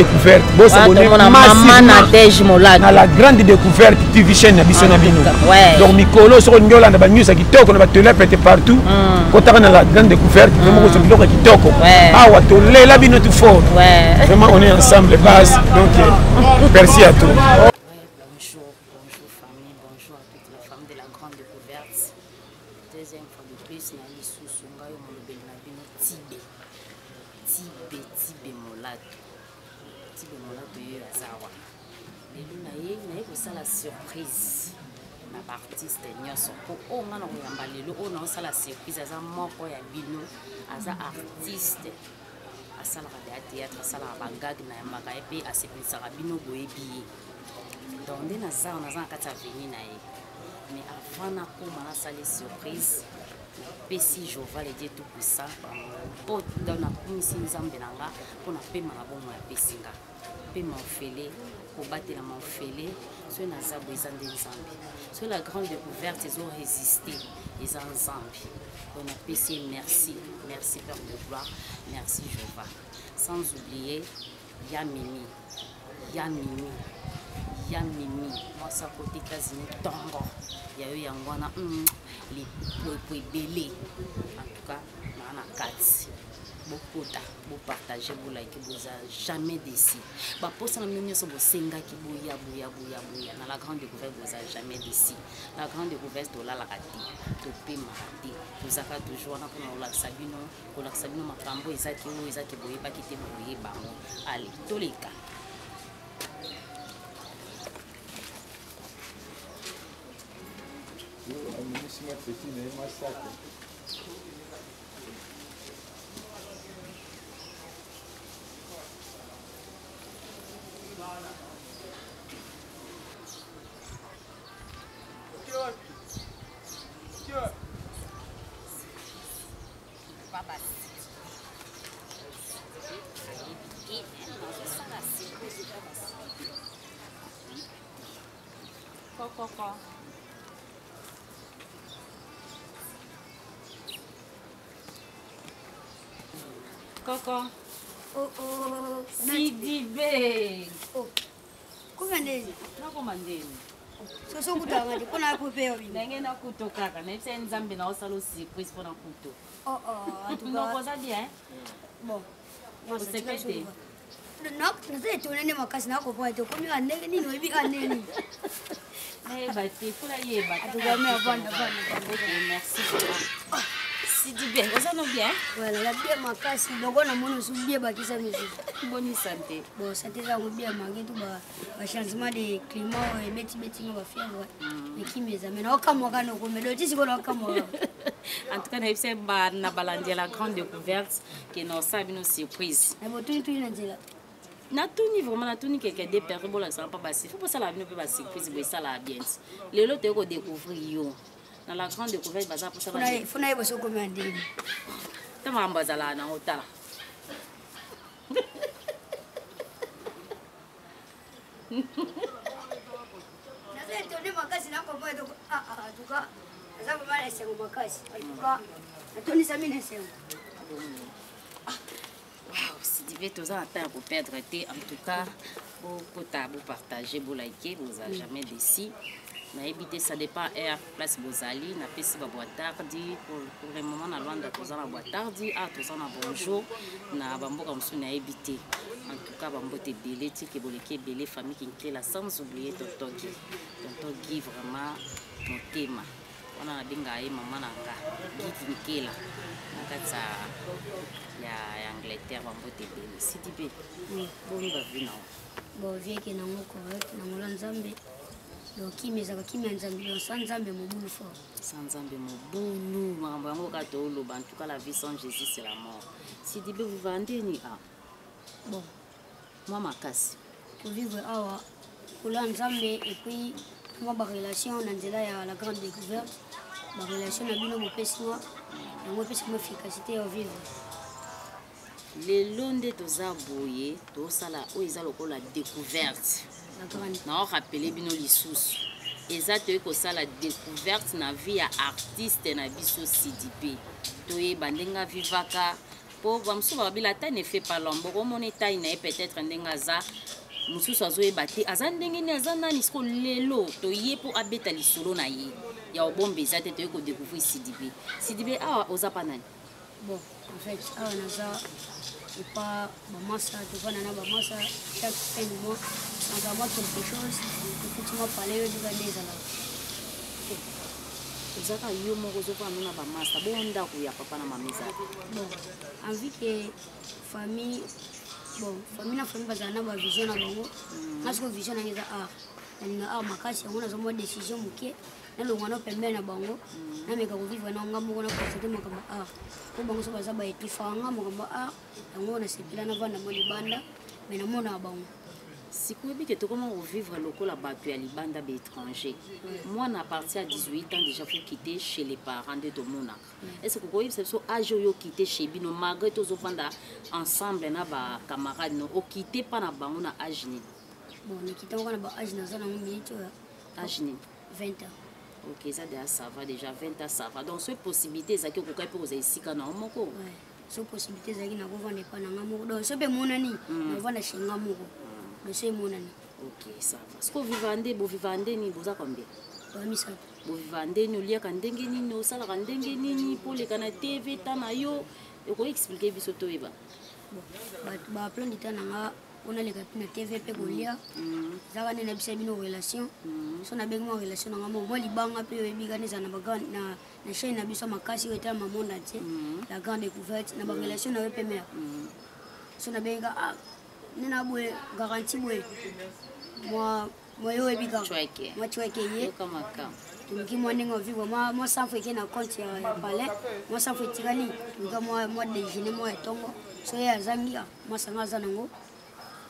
Découverte bo s'abonner massivement na la grande découverte TV chaîne na biso na bino. Donc mikolo soko olingi olanda ba news ya kitoko na ba tele pete partout. Kotaka na la grande découverte vraiment kozwa biloko ya kitoko. Awa tolela bino tout fort. Vraiment on est ensemble base donc euh, merci à toi. Bonjour, bonjour famille, bonjour à toute la famille de la grande découverte. Deuxième fois de plus na lisusu ngai molobeli na bino Tibe. Tibe Tibe Molato Tibe Molato ye aza awa lelo na ye naye kosala surprise na baartiste nyonso mpo oyo ngai na koyamba lelo oyo naosala surprise aza moko ya bino aza artiste asalaka deya théâtre asalaka bagag na yambaka ye mpe asepelisaka bino boyebi ye donc nde naza naza na kati ya veni na ye mais avant nakoma nasali surprise napesi jehova le dieu tout puissant mpo donc nakumisi nzambe na nga mpo na pema na bomoi apesi nga pema ofele kobatelama ofele soki naza boye eza nde nzambe soki la grande découverte ezo résister eza nzambe donc napesi ye merci merci père de gloire merci jehova sans oublier ya mimi ya mimi ya mimi mwasi akota etats-unis ntongo ya yo yango wana mm, lipwepwe ebele en tout cas naa na kati bokota bopartage bolike boza jamais desi baposa na bino nyonso bosengaki boya boya boya boya na la grande découverte boza jamais desi la grande découverte tolalaka te topemaka te tozaka toujours wana mpona kolakisa bino kolakisa bino makambo ezaki oyo ezaki boyebaki te bokoyeba yango ale toleka amemisi nga petit na ye masaka Kokoko. Koko. Oh oh. Sidibe. Oh. Koma ndeni. Nakoma ndeni. Soso kutanga ndi pona kupewa bino. Ndenge nakuto kaka nayebisa ye nzambe na osala surprise pona kuto. Oh oh. En tout cas. Donc oza bien. Bon. Osepeli te. Naza etone nde makasi nakopoa te okomi ka ndenge nini oyebi ka ndenge nini. Nayeba te mpo nayeba. En tout cas, mais avanda avanda. Ok, merci vraiment. Sidi bien, oza no bien? Voilà, la bien makasi loko namoni osu bien bakisa misusu. Boni santé. Bon, santé eza yango bien malgré tout ba ba changement de climat oyo ebeti beti nga ba fièvre. Mais kimi eza mais naokamwaka nokomela oti sikoyo naokamwaka. En tout cas, nayebisa ba na balandi ya la grande découverte ke naosala bino surprise. Na botuni tuni na nzela. natuni vraiment natuni quelque deux personnes bolakisaka mpa basi fo bosala bino mpe basurprise boye esalaka bien lelo toyei kodécouvrir yo na la grande découverte baza mposa fo nayeba soki okomi ya ndenge ta makambo azalaka nango tala naza etone makasi nakomona atuka naza vraimen na esengo makasi atuka natondisami na esengo Wow, Sidibe, toza na temps ya koperdre te en tout cas bokota bopartage bolike boza jamais déçu nayebi te ça dépend heure place bozali napesi baboitardi pour, pour le moment na lwanda toza na boitardi a ah, toza na bonjour na bamboka mosusu nayebi te en tout cas bambote ebele tike boleki ebele famille kinkela sans oublier tonton guy tonton guy vraiment motema wana nabengaka ye mama na nga guy kinkela na kati ya, ya angleterre bambote ebele sidibe boni bavi na yo bon vieke nango correct nangola nzambe donc kimia ezalaka kimia ya nzambe donc sans nzambe mobulu fort sans nzambe mobulu makambo yango kaka tooloba en tout cas la vie sans jésus c'est la mort sidibe viva ndeni a ah. bon mwa makasi kovivre awa kola nzambe epuis mwa barelation na nzela ya la grande découverte barelation na bino bopesi nga yango epesi nga efficacité ya vivre lelo nde toza boye tosala oyo eza lokola découverte naorapele bino lisusu eza toyei kosala découverte na vie ya artiste na biso sidibe toyeba ndenge avivaka Po bamosusu balobi la taille ne fait pas l'homme. Bokomona taille na ye peut-être ndenge aza mosusu azoyeba te aza ndenge nini, aza nani. Siko lelo toye mpo abeta lisolo na ye ya obomba eza te, toye kodécouvrir Sidibe. Sidibe, awa oza pa nani? Bon, en fait, awa naza epa bamasa, tovanda na bamasa. Chaque fin du mois naza mwa quelque chose, efuti mwa pale oyo duka nde ezalaka. Ozaka yo moko, ozofanda na bamasa bongo, ndako ya papa na mama eza? Bon, en vue que famille, bon, famille na famille bazala na bavision na bango. Nga siko vision nanga eza art, nalinga art makasi. Yango nazwa mwa décision moke, nalongwa no pembeni na bango, nameka kovivre na nga moko, na concentre makambo art, mpo bango so baza baétouffaka nga makambo art. Yango nasepela navanda mwa libanda, mais namonaka bango. Sikoyo oyebi ke tokoma kovivre lokola bato ya libanda, baétranger. Mwana à partir ya 18 ans déjà faut quitter chez les parents. Nde tomonaka, est ce que okoyebisa biso age oyo okite chez bino, malgré tozovanda ensemble na bacamarade no, okite mpa na bango na age nini? Bon, nakita ngo na baage naza nango miniti oyo. Age nini? 20 ans. Ok, eza déjà, ça va déjà, 20 ans ça va. Donc soki possibilité ezalaki, okokaki mpe kozala esika na yo moko? Ouais. So possibilité ezalaki, nakovanda epa na nga moko. Donc so mpe emonani, nakovanda chez nga moko. Donc so emonani. Ok, ça va. Siko oviva nde, boviva nde nini? Boza combien? Ba misato. Boviva ndeni? Oliaka ndenge nini? Osalaka ndenge nini mpo oleka na TV? Ta na yo okoki expliquer biso toyeba. Bon, bato baplan du temps na nga mpo naleka mpe na TV mpe kolia ezaka nde nayebisa bino relation. So nabengi mwa relation na nga moko, mwa libanga mpe oyebi kani ezala na chaîne na biso ya makasi oyo etalama monde entier, La Grande Découverte, na barelation na yo mpe mare. So nabengi ka, ah, nde na boye garantie boye, mwa mwa yo oyebi kaka. Chweke. Mwa chweke ye. Yoka makambo. Toluki mwa ndenge ovivre, mwa sanfo eke na compte ya palais, mwa sanfo etikali, toluka mwa déjeuner, mwa ya ntongo. So ye azangi, ah, mwa sanga aza nango,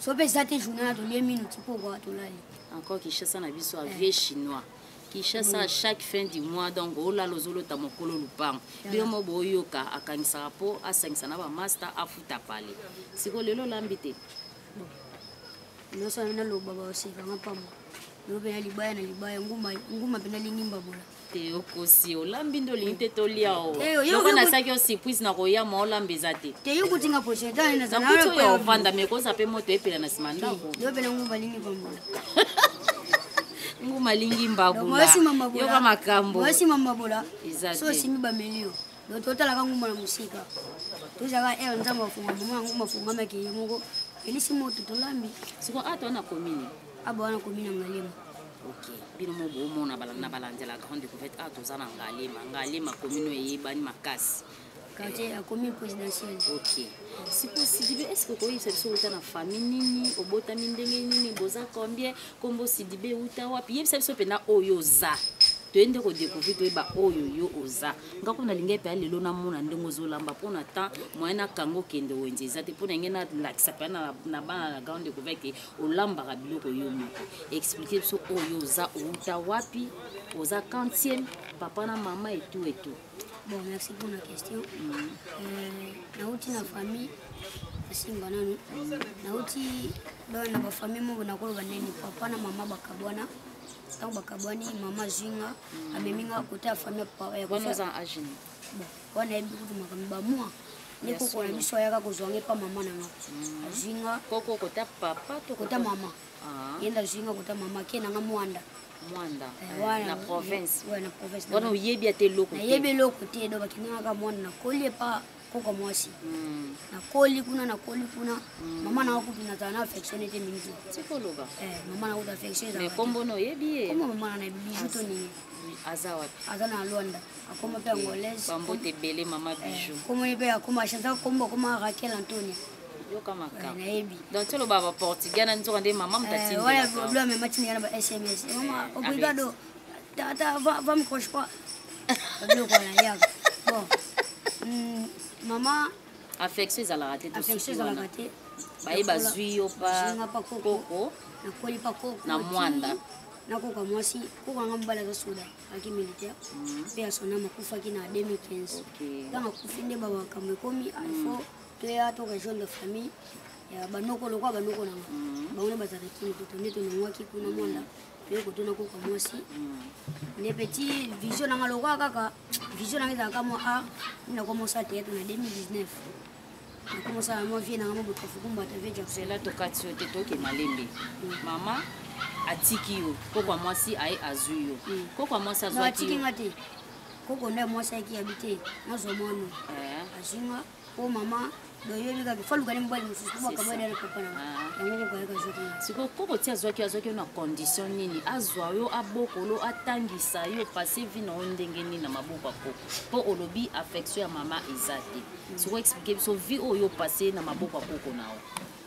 so mpe eza te journée na tolie minu ti pokwa tolali. Encore Kinshasa na biso ya vieux chinois, Kinshasa, chaque fin du mois donc olala ozolota mokolo lupango. Bino mo boyoka, akangisaka mpo asangisa na bamaster, afuta pale. Sikoyo lelo olambi te? Nyonso naloba, baosekanga pamba. Yo mpe na libaya, na libaya nguma, nguma mpe nalingi mbabola. Te, okosi, olambi nde olingi te tolia o. Eh, loko nasalaki yo surprise na koyama, olamba eza te. Te, yo kutinga poche. Nakuti oyo ovanda, me koza mpe moto epela na nsima ndako. Yo mpe na nguma alingi bambola. Nguma alingi mbabula, yoka makambo. Osimba mbabola. Eza so te. Osimbi bameli yo. Donc totalaka nguma na mosika, tozalaka ere nzambe afunga mama ya nguma, afungamaki ye moko, elisi moto, tolambi. Sikoyo ata wana commune? Aba wana commune ya Ngaliema. Ok, bino mo bomona na balandi ya La Grande Découverte, awa toza na Ngalema. Ngalema commune oyo eyebani makasi. Quartier ya commune présidentielle. Ok, sikoyo Sidibe, est ce que okoyebisa biso outa na famille nini, obotami ndenge nini, boza combien, nkombo Sidibe euta wapi? Yebisa biso mpena oyo oza, toye nde kodécouvrir, toyeba oyo yo oza. Nga kuna nalingi mpe lelo namona ndenge ozolamba, mpona temps moyen nakanga okende wenze eza te, mpona nge nalakisa mpe na bana na Grande Découverte olambaka biloko yo moko. Explique biso oyo oza, outa wapi, oza quantième, papa na mama etu etu. Bon, merci pour la question. Nauti na famille asimba nanu, nauti donc na bafamille moko, nakoloba nini, papa na mama bakabwana. Ntango bakabwani, mama azwi nga, amemi nga kota ya famille ya Wana oza age nini? Bon, wana yebi kutu makambo bamwa nde koko na biso ayaka kozwa nga epa mama na nga, azwi nga. Koko kota papa to? Kota mama. Ah. Ye nde azwi nga kota mama, ake na nga Mwanda. Mwanda? Eh, wana na province? Ouais, na province. Wana oyebi ata eloko te? Nayebi eloko te. Donc bakendanga Mwanda, nakoli epa koko mwasi. Nakoli kuna, nakoli kuna. Mama nanga kutu nazala na affection ete mingi. Tikoloba. Eh, mama na kutu affection mais ezalaka te. kombo na oyebi ye? Kombo mama na nayebi, Bijou to nini. Aza wapi? Aza na Lwanda, akoma mpe angolaise. Bambote ebele, mama Bijou. Kombo ye mpe akoma achanza kombo, akoma Raquel Antonia. Yoka makambo. Nayebi. Donc toloba baportugais na nzoka nde mama moto. Eh, wana bilo amema tindika na ba SMS: "Mama, obrigado, tata, va, va, me croche pas." Biloko wana yaka. Bon, mama. Affection ezalaka te? Affection ezalaka te. Baye bazwi yo pa? Bazwi nga pa koko. Koko. Nakoli pa koko. Na Mwanda. Na koko ya mwasi. Koko yanga mobali aza soda, aki militaire mpe ya sonam, akufaki na 2015. Ntango akufi nde bamakambo ekomi, il faut toya to rejoindre famille ya banoko, lokola banoko nanga bango nde bazalaka kini. Toto nde tonongwaki kuna Mwanda, toye kotuna koko ya mwasi nde petit vision nanga, lokola kaka vision nanga ezalaka mwa art, nde nakoma osala théâtre na 2019. Nakomosala mwa vie nanga moboka fukumbata vie Jackson. Zela tokati yo te, toke malembe. Mama atiki yo, koko ya mwasi aye azwi yo. Koko ya mwasi azwaki atiki nga te, koko nde mwasi ayaki yabi te nazwa mwana. Azwi nga po mama doyebi kaka faluka ne mobali mosusu po bakabwani na papa na yango koko ayaka azwaki nga. Sikoyo koko ti azwaki, azwaki yo na condition nini? Azwa yo, abokolo, atangisa yo, passe vie na yo ndenge nini na maboko ya koko? Po olobi affection ya mama eza te. Sikoyo explique biso vie oyo passe na maboko ya koko na yo,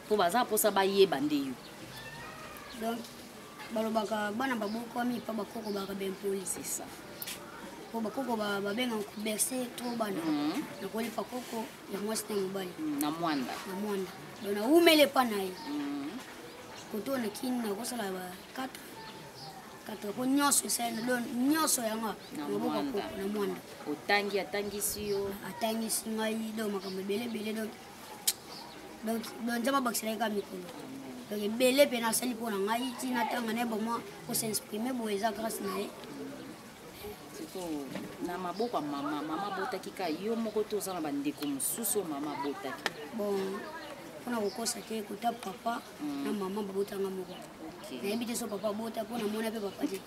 po baza mposa bayeba nde yo. Donc balobaka bana babokwami pa bakoko baka bempoli. C'est ça. Po bakoko babengaka koberse trop bana. Nakoli pa koko ya mwasi na mobali. Na mwanda. Na mwanda. Donc nawumeli epa na ye. Koto na kini nakosala ba 4 4 po nyonso esali donc nyonso yanga Na na maboko ya mwanda. koko na mwanda. Otangi, atangisi yo. Atangisi ngai donc makambo ebele ebele donc donc donc nzambe abakiselaki kaka mikolo. Donc ebele mpe nasali mpo na ngai ntina ntanga nayeba mwa kos'exprimer boye eza grâce na ye. Sikoyo na maboko ya mama, mama abotaki kaka yo moko to oza na bandeko mosusu oyo mama abotaki? Bon, mpona kokosa te, kota papa na mama babotanga moko. Nayebi te so papa abota mpo namona mpe papa te.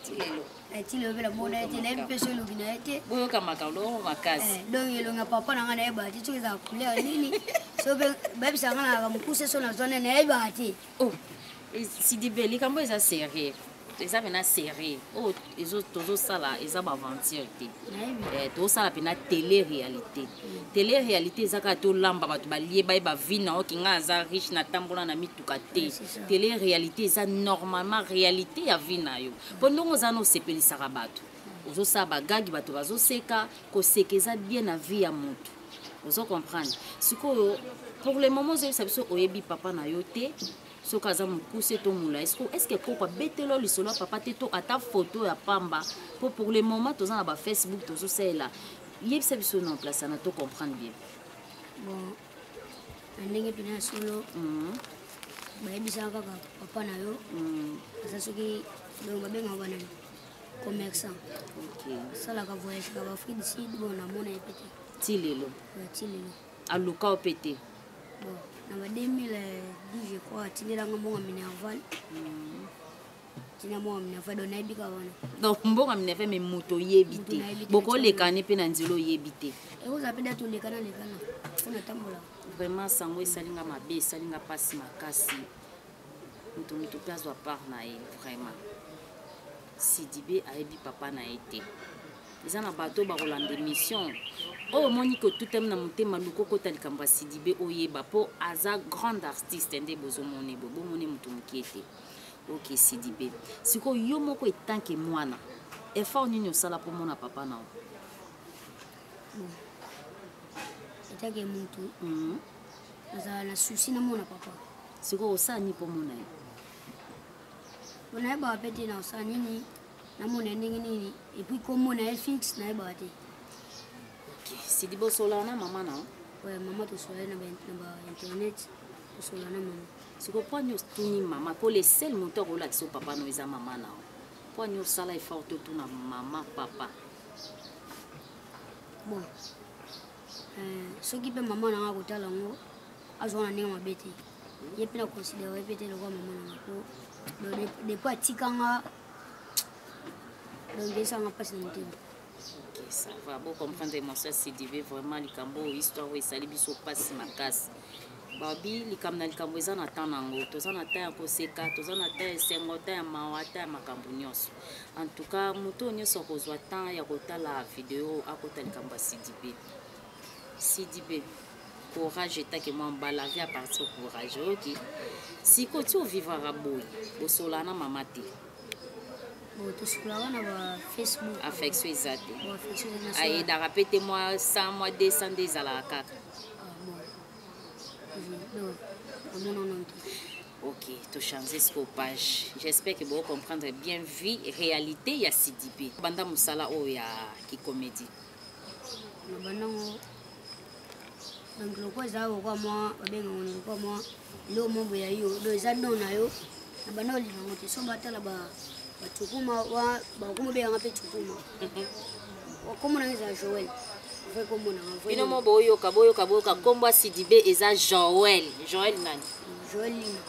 Ti lelo. Ti lelo mpe namona ye te, nayebi mpe so elongi na ye te. Boyoka makambo oyo makasi. Donc elongi ya papa na ngai nayebaka te soki ezala couleur nini, so mpe bayebisaka ngai nalaka mokuse so nazwa nde nayebaka te. Oh, Sidibe, likambo eza sérieux. Eza pena sérieux. Oh, ezo tozosala eza ba aventure te. Tozosala pena télé-réalité. Télé-réalité eza kaka tolamba bato balie bayeba vie na yo ki nga aza riche na tambola na mituka te. Télé-réalité eza normalement réalité ya vie na yo. Po ndongo oza na osepelisaka bato. Ozosala ba gag bato bazoseka, koseka eza bien na vie ya moto. Ozo comprendre. Sikoyo pour le moment ozoyebisa biso oyebi papa na yo te. Soki aza mokuse to molai, est-ce que koko abetela yo lisolo ya papa te to ata photo ya pamba? Po pour le moment toza na ba Facebook tozosalela. Yebisa biso na place na to comprendre bien. Bon, na ndenge pena ya solo, bayebisaka kaka papa na yo, aza soki donc babengaka banani commerçant. Asalaka voyage ka ba Afrique du Sud, bon namona ye pe te. Ti lelo. Ouais, ti lelo. Aluka yo pe te. Bon, na ba 2010 je crois atindelanga mbongo ya Minerval. Tina mbongo ya Minerval, donc nayebi kaka wana. Donc mbongo ya Minerval mais moto oyebi Moto te. nayebi te, Bokoleka ne pe na nzela oyebi te. Ekozala pe date olekana lekana mpo natambola. Vraiment sango esalinga mabe, esalinga pasi makasi. Moto moto pe azwa part na ye vraiment. Sidibe ayebi papa na ye te. Eza na bato bakolanda émission oyo omoni ke otutami na motema luka okota likambo ya Sidibe oyeba po aza grande artiste nde bozomona boye, bomoni moto mokie te. Ok Sidibe, sikoyo yo moko etanke mwana, effort nini osala po mona papa na yo? Bon, etake motu, nazala na souci na mona papa. Sikoyo osala nini po mona ye? Bon, nayebaka pe te na osala nini, namona ye ndenge nini, et puis komona ye fixe nayebaka te. Ok, Sidibe osola na mama na yo? Ouais, mama tosola na ba internet, tosola na mama. Sikoyo mpo nini otuni mama? Po le seul moto akolakisa yo papa na yo eza mama na yo. Mpo nini osala effort te otuna mama papa? Bon, soki mpe mama na nga akotala yango, azwa na ndenge mabe te. Ye mpe na considère ye mpe te lokola mama na nga. Po, donc, depuis atika nga, donc esanga mpasi na motema. Ok, ça va. Bon, comprendre émotion Sidibe, vraiment, likambo, histoire, esali biso mpasi makasi. Babi, likambo na likambo eza na temps nango. Toza na temps ya koseka, toza na temps ya esengo, temps ya mawa, temps ya makambo nyonso. En tout cas, moto nyonso akozwa temps ya kotala video, akota likambo ya Sidibe. Sidibe, courage etake mwa mbala, vie à partir courage, ok? Siko ti ovivaka boye, osola na mama te. Bon, tosolaka na ba Facebook. Affection eza te. Bon, affection eza na sola. Ayedaka pe te mwa 100, mwa 200 nde ezalaka kaka. Ah, bon. Je, donc, namona nano te. Ok, to changer siko page. J'espère que vous comprendre bien vie réalité ya Sidibe. Banda musala oyo ya ki comédie. Na banango donc lokwa eza lokwa mwa babengaka ngo lokwa mwa lo mo boya yo, do eza don na yo. Na banda olinga ngo te, so batala ba ba tsukuma wa ba kuma bengaka pe tsukuma. Wa komona eza Joël. Vrai kombo na nga. Bino mo boyoka boyoka boyoka kombo ya Sidibe eza Joël. Joël nani? Joël Lina.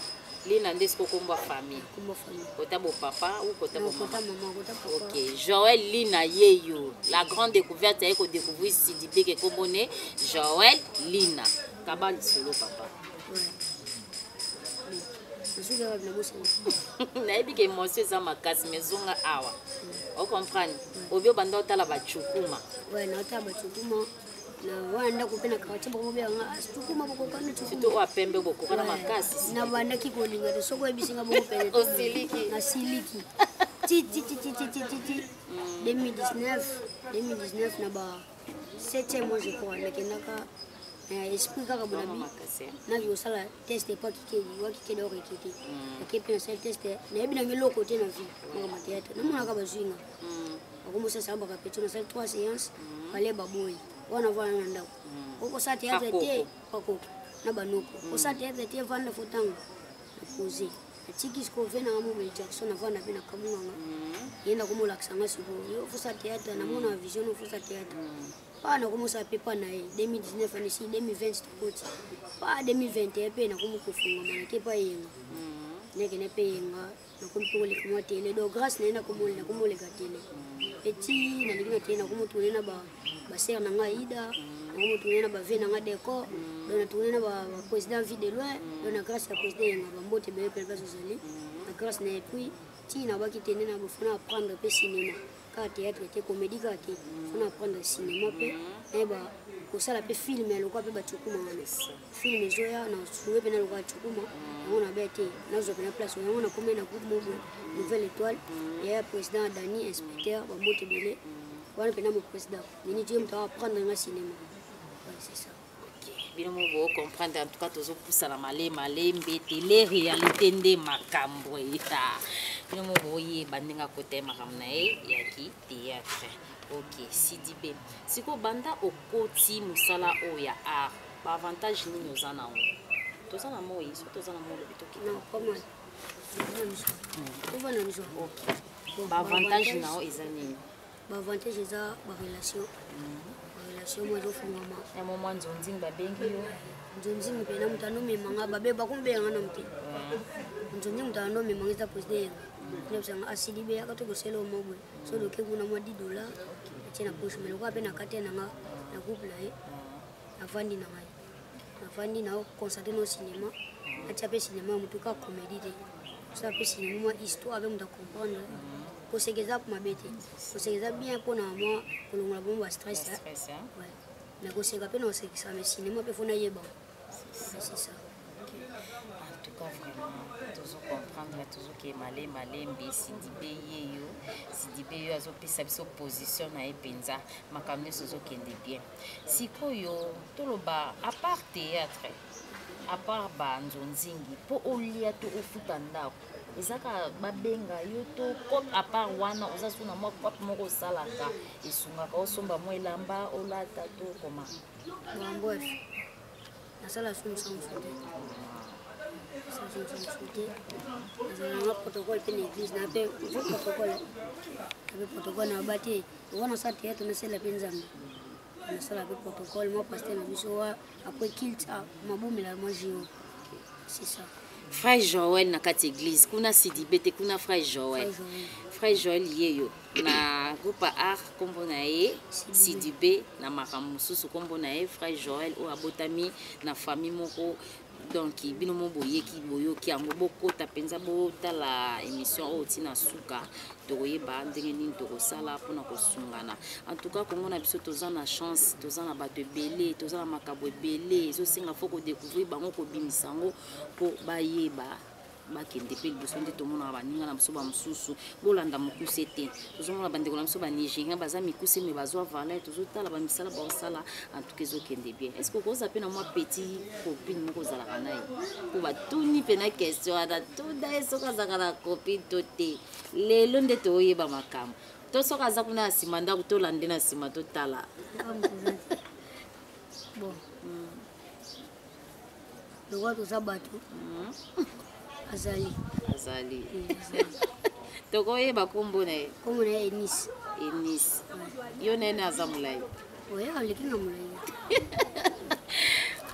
Lina nde siko kombo ya famille. Kombo famille. Kota bo papa ou kota bo mama? Kota mama, kota papa. OK, Joël Lina yeyo. La grande découverte aye ko découvrir Sidibe ke kombo ne Joël Lina. Kaba lisolo papa. Ouais. Nayebi ke émotion eza makasi mais zonga awa. Ocomprendre? Obi obanda otala bacukuma. Ouais, naotala bacukuma na wana ndako mpe na quartier bakobenganga cukuma bokokana surtout oyo pembe bokokana makasi. Nabandaki kolinga te soki oyebisi nga bongo pene osiliki. Nasiliki ti ti ti ti ti ti ti ti 2019 2019 na ba 7e mois je crois, nakendaka na esprit kaka bonabi naki kosala test epa kikedi wa kikedi orekete ake mpe nasali test, nayebi nange eloko te na vie makambo ya théâtre, namonaka bazwi nga bakomosasa bakapetio, nasali 3 séance bale baboyi wana vanda na ndako okosala théâtre te pakoko na banoko osala théâtre te vanda fo ntango na pose natiki sikoyo ve nanga mobele Jackson avanda mpe na kamunganga ye nakomolakisa nga sikoyo yo fosala théâtre, namona vision no fosala théâtre pa nakomosala mpe pa na ye 2019 anesi 2020 tokoti pa 2021 mpe nakomi kofungama nake pa yenga nekende mpe yenga nakomi mpe koleka mwa tele, donc grâce na ye nakomoleka tele eti naleki na tele, nakomotourne na basere na ngai Aida, nakomotourne na bave na ngai Décor, donc natourne na baprésident Vie de Loin, donc na grâce ya président Yenga, bambote ebele mpe place ozali na grâce na ye. Puis ti nabaki te nde na bofona apprendre mpe cinéma, kaka théâtre te, comédie kaka te, fona apprendre cinéma mpe nayeba kosala mpe film ya lokwa mpe bacukuma wana film ezoya na suwe mpe na lokwa cukuma yango na baya te nazwa mpe na place yango nakomi na groupe moko Nouvelle Étoile ya président Dani Inspecteur, bambote ebele wana mpena mo président nini tie moto apprendre nga cinéma. Ouais, c'est ça. Bino mo bocomprendre, en tout cas tozopusana male malembe, tele réalité nde makambo eya bino mo boyeba ndenge akota ye makambo na ye yaki théâtre. Ok, Sidibe, sikoyo banda okoti mosala oyo ya art, baavantage nini oza nango? Toza na moi so toza na moi olobi tokita. Non, pas mal. Ovanda biso. Ok, baavantage na yo eza nini? Baavantage eza barelation, barelation mo ezofungama. Ya mo mwa nzonzingi babengi yo. Nzonzingi mpena moto anomemanga babe bakomibenganga na mote nzonzingi, moto anomemanga eza président Yenga, nebisanga asili be yaka tokosela omo boye so loke kuna mwa 10 dollar atie na poche me lokola mpe na kati nanga na groupe na ye navandi na ngai navandi na concentre no cinéma, atia mpe cinéma ya motu kaka comédie te, osala mpe cinéma mwa histoire mpe moto acomprendre. Koseka eza mabe te, koseka eza bien mpona mwa kolongola bongo bastress. Stress, hein? Mais koseka mpe na kosekisa, mais cinéma mpe fo nayeba, c'est ça. En tout cas vraiment tozocomprendre, tozokee male malembe. Sidibe ye yo, Sidibe yo azopesa biso position na ye mpenza, makambo nyonso ezokende bien. Sikoyo toloba à part théâtre, à part banzonzingi, mpo olia to ofuta ndako eza kaka babenga yo to cope? À part wana oza so na mwa cope moko osalaka esungaka osomba mwa elamba olata to koma? Bon, bref, nasala so mosala mosusu te, nasala so mosala mosusu te, nazala nanga protocole mpe na église na mpe vrai protocole na mpe protocole na ba te wana nasala théâtre, nasala mpe Nzambe, nasala mpe protocole mwa pasteur na biso wa après culte mabomela mwa jio, c'est ça. Frère Joël na kati église kuna, Sidibe te kuna, frère Joël. Frère Joël. Frère Joël ye yo na groupe art nkombo na ye Sidibe, na makambo mosusu nkombo na ye frère Joël oyo abotami na famille moko. Donc bino mo boyeki boyoki yango, bokota mpenza botala émission oyo ntina suka, tokoyeba ndenge nini tokosala mpona kosungana. En tout cas Kongo na biso toza na chance, toza na bato ebele, toza na makambo ebele ezosenga fo kodécouvrir bango, kobimisa yango mpo bayeba bakende mpe liboso. Nde tomonaka baninga na biso bamosusu, bolanda mokuse te, tozomona bandeko na biso banigérien baza mikuse me bazwa valeur, tozotala bamisala baosala, en tout cas ezokende bien. Est ce que okoza mpe na mwa petit copine moko ozalaka na ye? Mpo batuni mpe na question wana, tuna ye soki azalaka na copine to te. Lelo nde toyeba makambo to soki aza kuna na nsima ndako, tolande na nsima totala. Bon, lokola toza bato, azali. Azali, tokoyeba nkombo na ye? Nkombo na ye Enis. Enis, yo nene aza molai? Oye, aleki nga molai.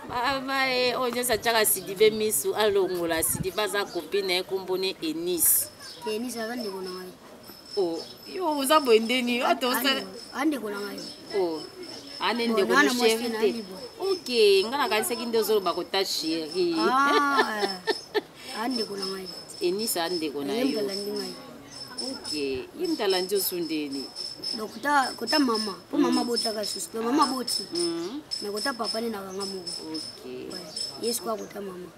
Mama e oyo nyonso atiaka Sidibe misu alongola Sidibe aza copine na ye nkombo ne Eunice. Eunice aza ndeko na ngai. Oh, yo oza boye ndeni ata osala. Andeko na ngai. Oh. Ane ndeko na chéri te. Ok, nga nakanisaki nde ozoloba kota chéri. Ah, andeko na ngai. Eunice andeko na yo. Ok, ye moto alandi osu ndeni. Donc kota kota mama, po mama abotaka susu, donc mama aboti. Mais kota papa nde nakanga moko. Ok. Ye sikoyo akota mama.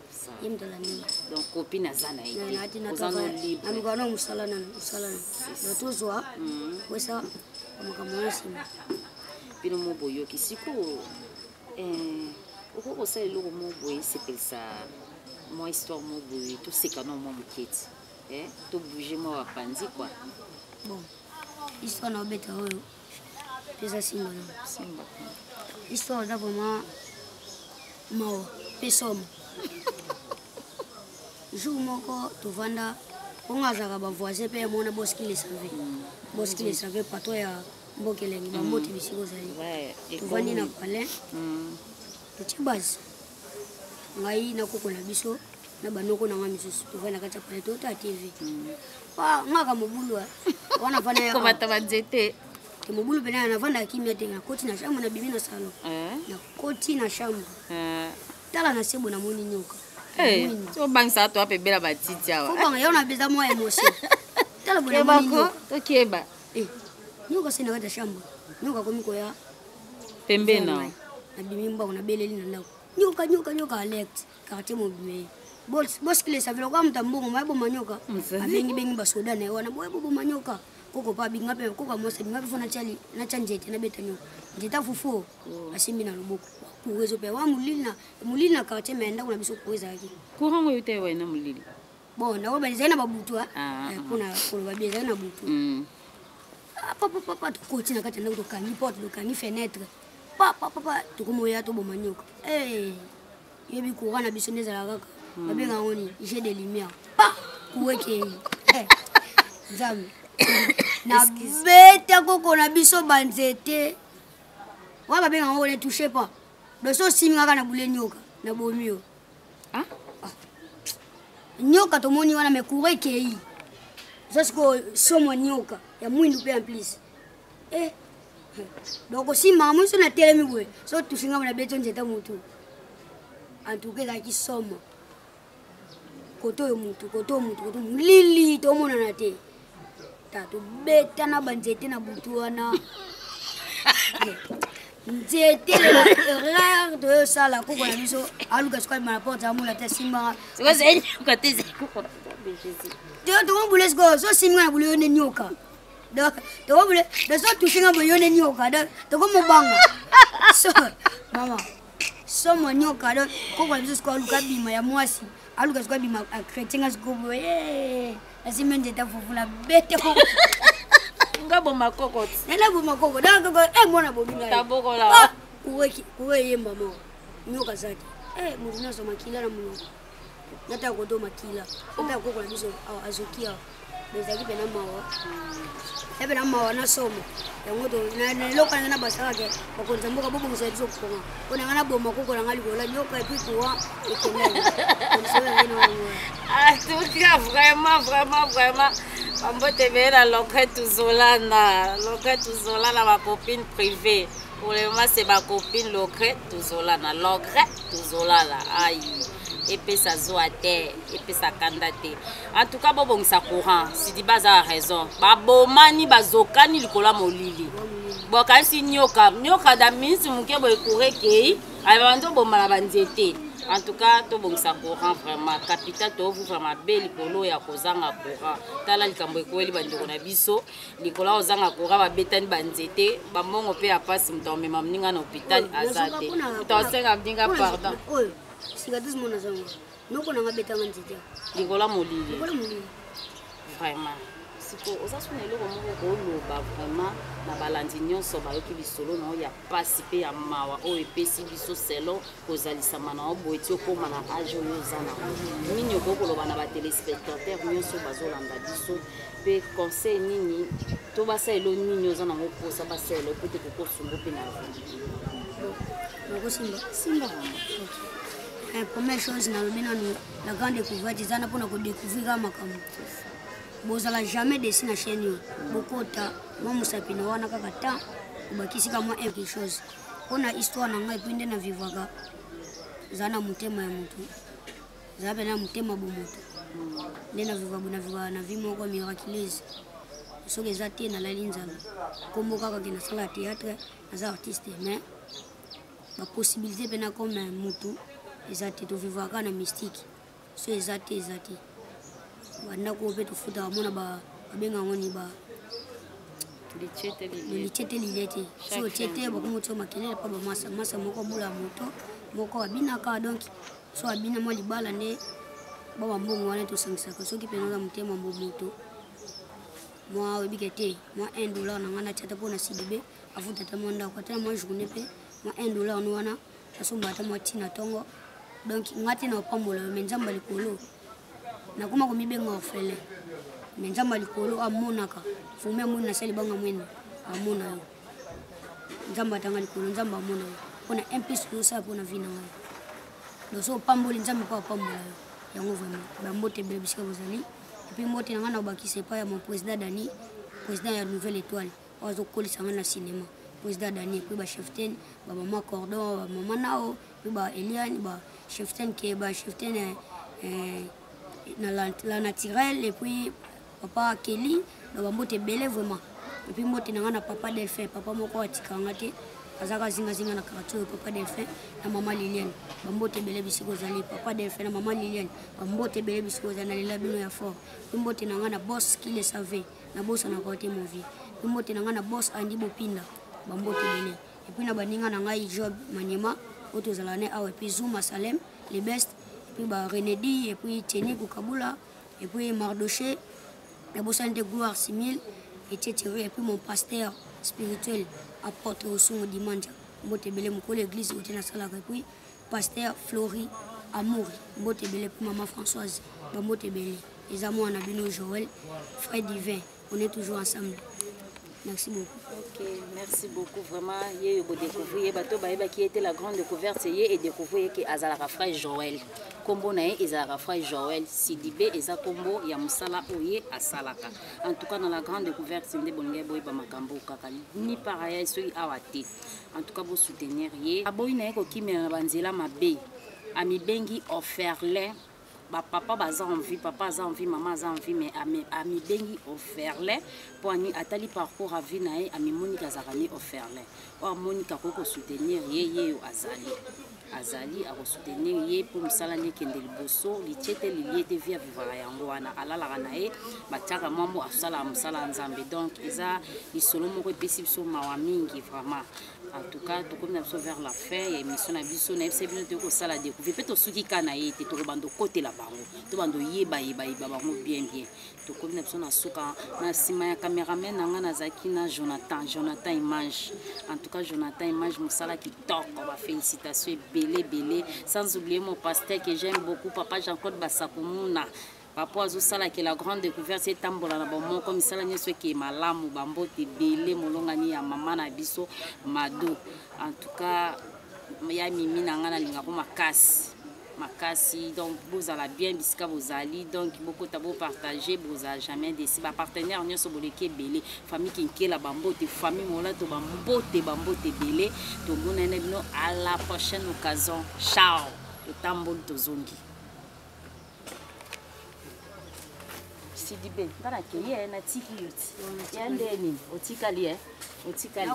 Ye moto alandi ngai. Donc copine aza na ye te. Oza no libre. Naluka no mosala nano, mosala nano. Donc tozwa wesa makambo wana nsima. Bino mo boyoki sikoyo eh, okoki kosala eloko mo boye esepelisa mwa histoire mo boye toseka no mwa moke ti. Eh, to bouger mwa bapanzi quoi. Bon, histoire na obeta oyo eza simba na simba. Histoire eza vraiment mawa mpe somo. Jour moko tovanda bongo azalaka bavoisin mpe yamona boski le save boski le save patron ya mboka elengi bambote bisika ozali. Tovandi na palin totie base ngai na koko na biso na banoko na ngai misusu tovandi na kati ya palais totala tv. Ngaka mobulu wana vanda komata banzete te mobulu pene navandaka kimia te. Nakoti na chambre, nabimi na salon, nakoti na chambre, tala na sebo namoni nyoka. Obangisa to ape ebela batiti awa. Obanga yo na beza mwa émotion. Tala boye namoni nyoka. Tokeba. Nyoka se na kati ya chambre, nyoka akomi koya pembeni na nabimi mbango, nabeleli na ndako nyoka nyoka nyoka alerte quartier mobime. Boskile savela kwa moto mbongo maye boma nyoka abengi bengi basoda na ye wana boye boboma nyoka koko pa binga mpe koko mwasi binga mpe fo natya nzete nabeta nyoka nzete afufu asimbi na loboko courant ezope wa molili na molili na quartier me ndako na biso courant ezalaki courant oyo te wena molili. Bon, nakoba ezali na babutu mpona koloba bi ezali na butu. Papa tokoti na kati ya ndako, tokangi porte, tokangi fenêtre, papa papa tokomoya toboma nyoka. Yebi courant na biso nde ezalaka kaka babenga yango nini, jet de lumière pa courant ekei. Nzambe, nabeta koko na biso banzete wana babenga yango ne touche pas. Donc so osimi kaka na bule nyoka nabomi yo nyoka tomoni wana me courant ekei eza sikoyo somo nyoka ya mwindu mpe en plus. Donc osimaka moi so natelemi boye so touche ngambo nabeti yo nzete motu. En tout cas ezalaki somo kote oyo motu kote oyo motu kote molili tomonana te ta tobeta na banzete na butu wana nzete erreur toyosala koko na biso aluka sikoyo alima na porte amona te asimbaka tokomobule sikoyo so osimbi nga na bule yo nde nyoka. Donc tokomobule donc so touche nga boye yo nde nyoka. Donc tokomobanga so mama somo nyoka. Donc koko na biso sikoyo aluka abima ya mwasi aluka sikoyo abima achrétien nga sikoyo boye asimbi nzete afufu na bete nga boma koko nana boma koko donc koko mwana bomi ngai tabokola kuwe eyemba moko nyoka aza te moto nyonso makila na monoko nataka koto makila nataka koko na biso azoki awa ezalaki mpena mawa ya mpena mawa na somo yango eloko nanga na basalaka bakonzi ya mboka bobongisa biso courant mpo nanga naboma koko nanga likolo nyoka et puis courant ekendaki. En tout cas, vraiment, vraiment, vraiment, bambote ebele na Locre Tuzolana, Locre Tuzolana, ma copine privée. Pour le moment, c'est ma copine Locre Tuzolana, Locre Tuzolana. Aïe, epesa zuwa te, epesa kanda te. En tout cas, bobongisa courant. Sidiba aza na raison. Babomani bazokani likolo ya molili. Bokanisi nyoka, nyoka da minsi moke boye courant ekei, ayebaka nde oboma na banzete. En tout cas, tobongisa courant vraiment. Capital tovivre mabe likolo ya kozanga courant. Tala likambo ekweli bandeko na biso likolo ya kozanga courant, babetani banzete, bambongo mpe ya pasi. Moto amema moninga na hôpital aza te, moto asenga moninga pardon. Oyo cicatrice mona azango noko nanga betanga nzete likolo ya molili. Likolo molili. Vraiment. Siko oza so na eloko moko koloba vraiment na balandi nyonso bayoki lisolo na yo ya pasi mpe ya mawa oyo epesi biso selon kozalisama na yo boye ti okóma na age oyo oza na yango. Nini okoki koloba na batelespectateur nyonso bazolanda biso mpe conseil nini to basalelo nini oza nango mposa basalelo mpo te kokosungo mpe na vie? Nakosimba. Simba vraiment. Eh, première chose nalobi nanu, la grande découverte eza na mpona kodécouvrir kaka makambo. Bozala jamais desi na chaîne oyo, bokota mwa mosapi na wana kaka temps obakisi ka mwa quelque chose mpona histoire na ngai. Et puis nde na vivaka eza na motema ya motu, eza mpe na motema bomoto. Nde na vivaka, na vivaka na vie moko miraculeuse. Soki eza te, nalali nzala. Nkombo kaka ke nasala théâtre, naza artiste, mais bapossibilité mpe na comme motu eza te. Tovivaka kaka na mystique. So eza te, eza te. Bandako oyo mpe tofutaka, mona babenga yango ni ba litie te, lilie te. So otie te, bakomi otio makelele mpa bamasa masa moko abula moto moko abinaka. Donc so abina mwa libala nde ba bambongo wana tosangisaka. Soki mpena oza motema mbo moto mwa oyebike te, mwa 1 dollar na ngai natia ata mpo na Sidibe afuta ata mwa ndako, ata na mwa journée mpe mwa 1 dollar no wana nasomba ata mwa ntina ntongo. Donc nga te na opambola yo, mais Nzambe ya likolo, nakoma komibenga orphelin, mais Nzambe ya likolo amonaka. Fumi amoni na sali banga mwene amona yo. Nzambe atanga likolo, Nzambe amona yo mpona un plus ozosala mpona vie na ngai. Donc so opamboli, Nzambe mpo apambola yo yango. Vraiment, bambote ebele bisika bozali. Et puis mbote na ngai na obakisa epai ya mon président Dani, président ya Nouvelle Étoile oyo azokolisa ngai na cinéma, président Dani. Et puis bacheftaine, bamama cordon, bamama nao, puis ba Eliane, bacheftaine ke bacheftaine na la naturelle, et puis papa Kelly na bambote ebele vraiment. Et puis mbote na ngai na papa Delphin, papa moko atikanga te, azalaka zingazinga na quartier oyo, papa Delphin na mama Liliane, bambote ebele bisika ozali. Papa Delphin na mama Liliane, bambote ebele bisika ozali, nalela bino ya fort. Mpe mbote na ngai na boss Kile Save, nabosanaka te mon vie. Mpe mbote na ngai na boss Andi Bopinda, bambote ebele. Et puis na baninga na ngai Job Manyema oyo tozala ne awa, et puis Zuma Salem le best, et puis ba Renedi, et puis Tieni Kukabula, et puis Mardoché, nabosani te Gloire Simil, etc. Et puis mon pasteur spirituel, apôtre Osungo Dimanja, mbote ebele, mokolo église oyo te nasalaka. Et puis pasteur Flori Amouri, mbote ebele. Et puis mama Françoise, bambote ebele. Eza mwana bino Joël, frère divin, on est toujours ensemble. Merci beaucoup. Ok, merci beaucoup vraiment. Ye yo bodécouvrir ye, bato bayebaki ye te. La grande découverte ye edécouvrir ye ke azalaka frère Joël. Nkombo na ye ezalaka frère Joël Sidibe, eza nkombo ya mosala oyo ye asalaka. En tout cas, dans la grande découverte nde bolingai boyeba makambo kaka ni par ailleurs soki awa te. En tout cas, bosoutenir ye, aboyi na ye kokimela na banzela mabe, amibengi orphelin. Bapapa baza en vie, papa aza en vie, mama aza en vie, mais amibengi orphelin mpo ani atali parcours ya vie na ye, amimoniki azalaka ni orphelin. Oyo amoniki akoki kosoutenir ye, ye oyo azali akosoutenir ye mpo mosala ni ekende liboso. Litie te, lilie te, vie avivaka yango wana, alalaka na ye, batiaka mwa mo, asalaka mosala ya Nzambe. Donc eza lisolo moko epesi biso mawa mingi vraiment. En tout cas, tokomi na biso vers la fin ya émission na biso. Nayebisa bino toyei kosala découvrir mpe tosuki ka na ye te, tokobanda okotela bango, tobanda oyebayebayeba bango bien bien. Tokomi na biso na suka. Na nsima ya cameraman na ngai nazalaki na Jonathan, Jonathan Image. En tout cas, Jonathan Image, mosala kitoko, bafélicitation ebele ebele. Sans oublier mon pasteur que j'aime beaucoup, papa Jean-Claude Basakumuna, papa azosalaki la grande découverte etambola na bomoko, misala nyonso eke malamu. Bambote ebele, molongani ya mama na biso Mado. En tout cas, ya mimi na ngai, nalingako makasi makasi. Donc bozala bien bisika bozali. Donc bokota, bopartage, bozala jamais déçus. Bapartenaire nyonso boleki ebele, famille Kinkela bambote, famille Molato bambote, bambote ebele. Tomonani na bino à la prochaine occasion. Ciao, totamboli, tozongi. Sidibe, nga nakei ye, natiki yo ti ya nde nini, otikali ye, otikali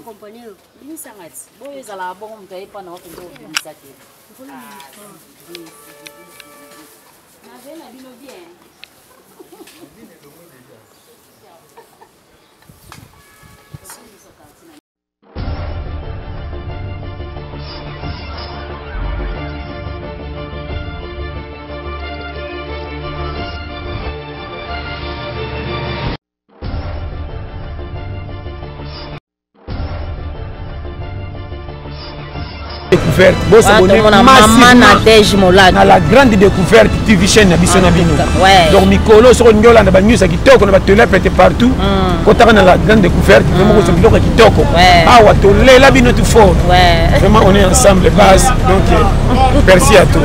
bimisanga ti boyo ezalaka bongo. Moto ayepa na okende obimisa te. Nave na bino bien. découverte. Bosabone massivement na La Grande Découverte TV, chaîne na biso na bino. Donc mikolo, soki olingi olanda banews ya kitoko na batelepete partout, kotaka na La Grande Découverte. Vraiment kozwa biloko ya kitoko awa. Tolela bino tout fort. Vraiment, on est ensemble, base. Donc merci à toi.